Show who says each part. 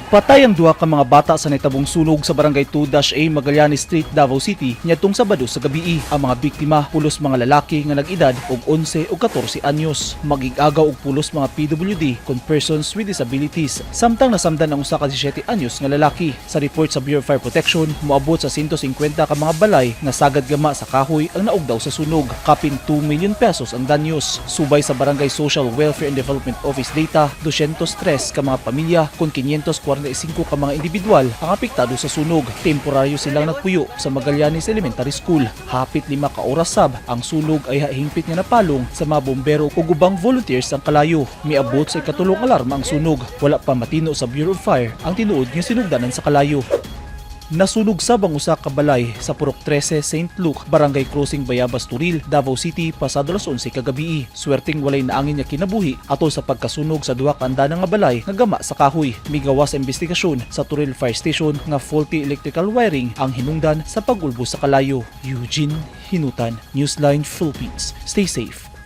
Speaker 1: Patay ang duha ka mga bata sa nahitabong sunog sa Barangay 2-A, Magallanes Street, Davao City niadtong Sabado sa gabii. Ang mga biktima, pulos mga lalaki nga nag-edad og 11 ug 14 anyos. Mag-igagaw og pulos mga PWD kon persons with disabilities. Samtang nasamdan ang usa ka 17 anyos nga lalaki. Sa report sa Bureau of Fire Protection, moabot sa 150 ka mga balay nga sagad gama sa kahoy ang naugdaw sa sunog. Kapin 2 million pesos ang danyos. Subay sa Barangay Social Welfare and Development Office data, 203 ka mga pamilya kon 545 ka mga individual ang apektado sa sunog. Temporaryo silang nagpuyo sa Magallanes Elementary School. Hapit 5 ka oras sab ang sunog ay hingpit nga napalong sa mga bombero ug ubang volunteers ang kalayo. Miabot sa ikatulong alarma ang sunog. Wala pa matino sa Bureau of Fire ang tinuod nga sinugdanan sa kalayo. Nasunog sab ang usa ka balay sa Purok 13, St. Luke, Barangay Crossing, Bayabas, Toril, Davao City pasado alas 11 kagabii. Swerteng walay naangin nga kinabuhi atol sa pagkasunog sa duha ka andana nga balay nga gama sa kahoy. Migawas sa investigasyon sa Toril Fire Station nga faulty electrical wiring ang hinungdan sa pag-ulbos sa kalayo. Eugene Hinutan, Newsline Philippines. Stay safe.